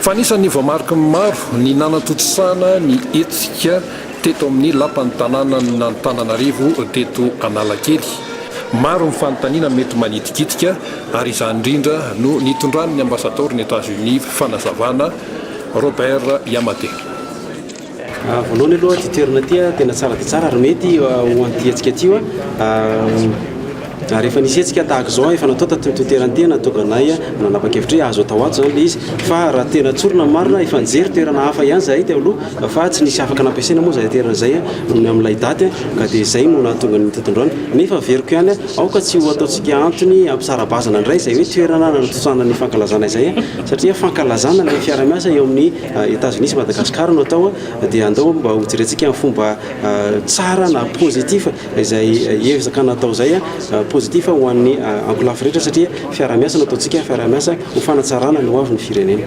Fa anisan'ny voamariky ny maro ny nanatontosana ny hetsika teto amin'ny lapan'ny tanànan'Antananarivo teto Analakely. Maro ny fanontaniana mety manitikitika ary izany indrindra no nitondran'ny ambasadaoron'i Etats-Unis fanazavana, Robert Yamate. Voalohany aloha ity toerana ity tena tsara dia tsara ary mety ho an'ity hetsika ity. Ary efa nisy hetsika tahaka izao efa natao tato amin'ity toerana ity nahatonga anay nanapa-kevitra hoe azo atao ato izany ilay izy. Fa raha tena tsorina ny marina efa nijery toerana hafa ihany izahay teo aloha fa tsy nisy afaka nampiasaina moa izay toerana izay noho ny amin'ilay daty ka dia izay no nahatonga ny teto androany. Nefa averiko ihany aoka tsy ho ataontsika antony hampisara-bazana indray izay hoe toerana nanatontosana ny fankalazana izay satria fankalazana ilay fiaraha-miasa eo amin'ny Etazonia sy Madagasikara no atao dia andao mba hojerentsika amin'ny fomba tsara na positif izay ezaka natao izay positif ho an'ny ankolafy rehetra satria fiaraha-miasa no ataontsika, fiaraha-miasa ho fanatsarana ny ho avin'ny firenena.